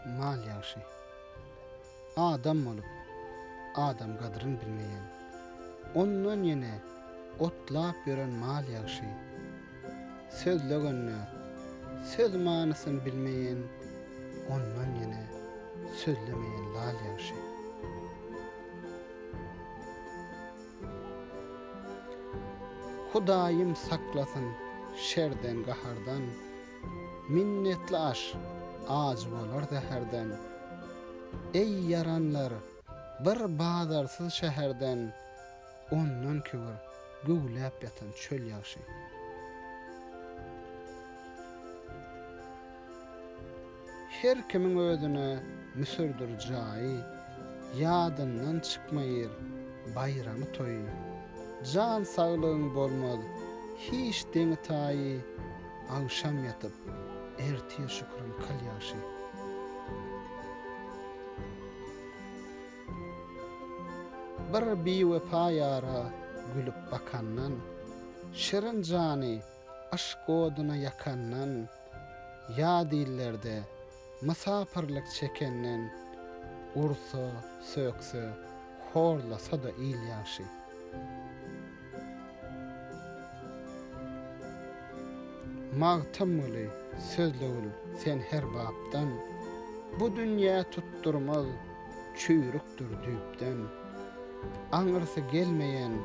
Mal ýagşy. Adam bolup, adam gadryn bilmeýän. Ondan ýene otlap ýören mal ýagşy. Sözlegende söz manysyn bilmeýän, ondan ýene sözlemeýän lal ýagşy. Hudaýym saklasyn şerden gahardan. Minnetli aş ajy bolar zäherden. Eý ýaranlar, bir bazarsyz şäherden ondan kibir güwläp ýatan çöl ýagşy. Her kimiň özüne Müsürdir jaýy, Ýadyndan çykmaýyr baýramy-toýy. Jan saglygyň bolmaz hiç deňi-taýy, Agşam ýatyp, ertir şükürin kyl ýagşy. Bir biwepa ýara gülüp bakandan, Şirin jany yşk oduna ýakandan, Ýat illerde mysapyrlyk çekenden, Ursa, sökse, horlasa-da il ýagşy. Magtymguly, sözlegil sen her bapdan, Bu dünýä tutdurmaz, çüýrükdir düýpden. Aňyrsy gelmeýän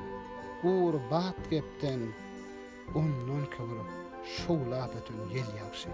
gury bat gepden, Ondan kibir şowlap öten ýel ýagşy.